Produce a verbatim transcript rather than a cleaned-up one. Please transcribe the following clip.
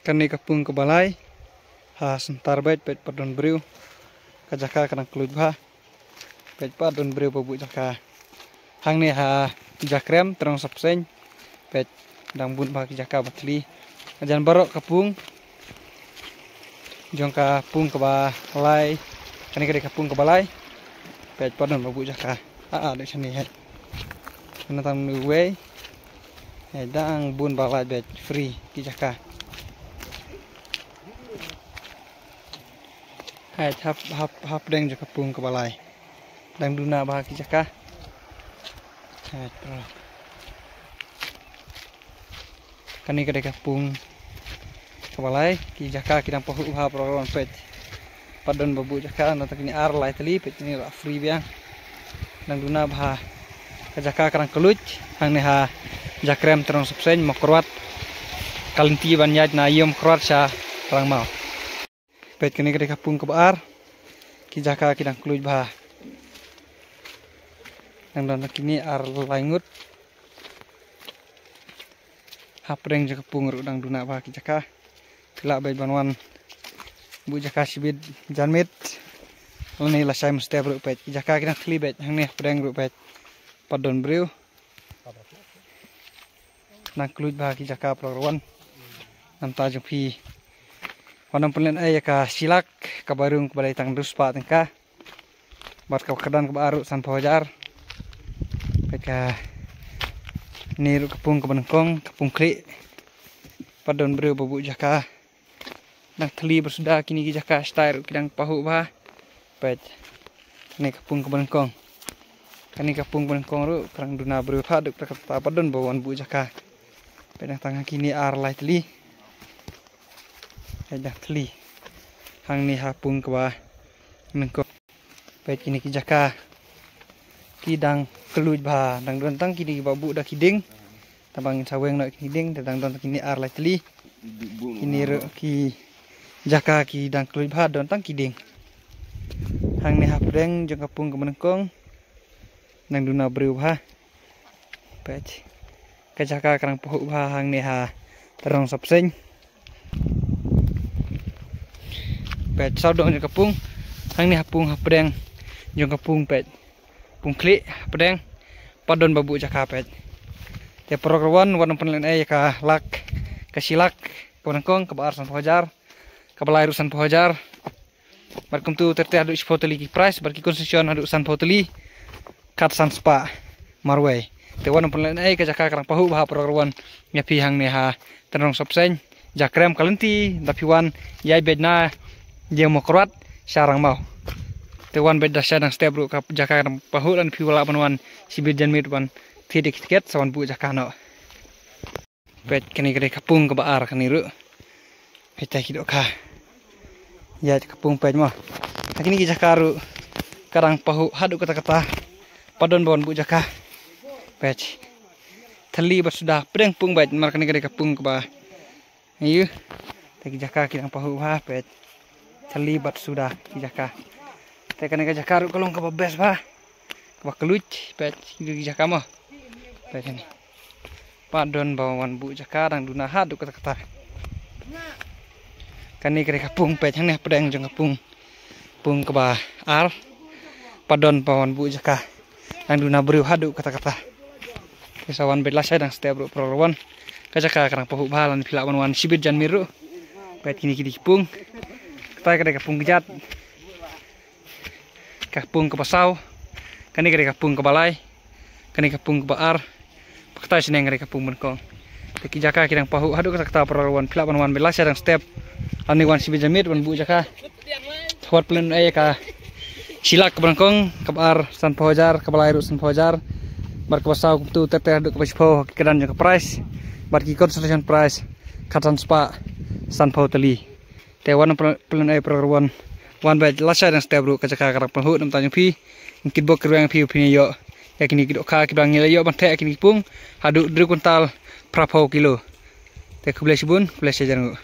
Kane ka pung kaba lai ha center beit, peit pat don briew. Ka jaka ka dang kylluid bha. Peit pat don briew ba buh jaka. Hangne ha Jakrem, Tyrong Sapseng. Peit dang bun bha ki jaka ba thli. Hajan baroh ka pung jong ka pung kaba lai. Kane ka dei ka pung kaba lai. Peit pat don ba buh jaka. Ah, ah, dei shane hai. Kane tang uwei. Hai dang bun ba lai beit, free ki jaka. Hai hap, hap, hapdeng jong ka pung kaba lai. Dang duna bha ki jaka. Hai pro. Kane ka dei ka pung kaba lai, ki jaka ki dang pahuh bha pro ron peit. Pat don ba buh jaka, na ta kine ar lai tylli, peit kine la free biang. Dang duna bha. Ka jaka ka dang kylluid, hangne ha Jakrem, Tyrong Sapseng, Mawkyrwat. Ka lynti ban ïaid na Ïew Mawkyrwat sha Rangmaw. Peit kane ka dei ka pung kaba ar. Ki jaka ki dang kylluid bha. Dang don kine ar lai ngut. Hapdeng jong ka pung ruh dang duna bha ki jaka. Phi lah beit ban wan buh jaka shibit janmiet. Lane lashai mynstep ruh peit. Ki jaka ki dang thli beit, hangne hapdeng ruh peit. Pat don briew. Dang kylluid bha ki jaka pro ron. Namta jong phi. Wan ym pynlehnohei ïa ka shilak, kaba rung kaba dei tang hynriew spah tyngka. Bad ka kyrdan kaba ar ruh sanphew hajar. Peit kane ruh ka pung kaba nyngkong, ka pung khlieh. Pat don briew ba buh jaka. Dang thli bha suda, kine ki jaka shatai ruh ki dang pahuh bha. Peit. Kane ka pung kaba nyngkong. Kane ka pung kaba nyngkong ruh ka dang duna briew haduh katta katta, pat don ba wan buh jaka. Peit dang tang kine ar lai tylli. Peit dang thli. Hangne ha pung kaba nyngkong. Peit kine ki jaka ki dang kylluid bha, dang don tang kine kiba buh da ki dieng. Tang ba ngin sa weng noh kine ki dieng, te dang don tang kine ar lai tylli. Kine ruh ki jaka ki dang kylluid bha, don tang ki dieng. Hangne hapdeng jong ka pung kaba nyngkong dang duna briew bha. Peit. Ka jaka ka dang pahuh bha hangne ha Tyrong Sapseng. Peit, sawdong jong ka pung. Hangne ha pung hapdeng jong ka pung peit. Pung khlieh hapdeng. Pat don ba buh jaka peit. Te pro ron, wan ym pynlehnohei ïa ka lak, ka shilak, kaba nyngkong, kaba ar sanphew hajar, kaba lai ruh sanphew hajar. Bad kumtu ter ter haduh shiphew tylli ki price, bad ki concession haduh sanphew tylli. Khatsan spah marwei. Te wan ym pynlehnohei, ka jaka ka dang pahuh bha pro ron. Ïa phi hangne ha Tyrong Sapseng, Jakrem, ka lynti da phi wan ïaid beit na Ïew Mawkyrwat sha Rangmaw. Te wan beit da lashai dang step ruh, ka jaka ka dang pahuh, lane phi lah ban wan shibit janmiet ban thied ïa ki tiket sa wan buh jaka noh. Peit kane ka dei ka pung kaba ar kane ruh. Peit te ki dohkha. Ïaid ka pung peit mo. Ha kine ki jaka ruh ka dang pahuh haduh katta katta. Pat don ba wan buh jaka. Peit. Thli bha suda, pdeng pung peit, mar kane ka dei ka pung kaba. Ïa. Te ki jaka ki dang pahuh bha peit. Thli bha suda ki jaka. Te kane ka jaka ruh ka long kaba best bha. Kaba kylluid, peit, ki jaka mo. Peit kane. Pat don ba wan buh jaka, dang duna haduh katta katta. Kane ka dei ka pung peit, hangne hapdeng jong ka pung. Pung kaba ar. Pat don ba wan buh jaka. Dang duna briew haduh katta katta. Te sa wan beit lashai dang step ruh pro ron. Ka jaka ka dang pahuh bha, lane phi lah ban wan shibit janmiet ruh. Peit kine ki dei ki pung. Katai ka dei ka pung kjat. Ka pung kaba saw. Kane ka dei ka pung kaba lai. Kane ka pung kaba ar. Bad katai shaneng ka dei ka pung ba nyngkong. Te ki jaka ki dang pahuh haduh katta katta pro ron, phi lah ban wan beit lashai dang step. Lane wan shibit janmiet ban buh jaka. Wat pynlehnohei ïa ka shilak kaba nyngkong, kaba ar sanphew hajar, kaba lai ruh sanphew hajar. Bad kaba saw kumtu ter ter haduh kaba shiphew, ki kyrdan jong ka price. Bad ki consolation price khatsan spah sanphew tylli. Te wan pynlehnohei pro ron. Wan beit lashai dang step ruh, ka jaka ka dang pahuh, namta jong phi. Ngin kitbok kitrwiang ïa phi ba phin ïoh ïa kine ki dohkha kiba ngi la ïoh ban theh ïa kine ki pung haduh hynriew kwintal phraphew kilo. Te khublei shibun, khublei shihajar nguh.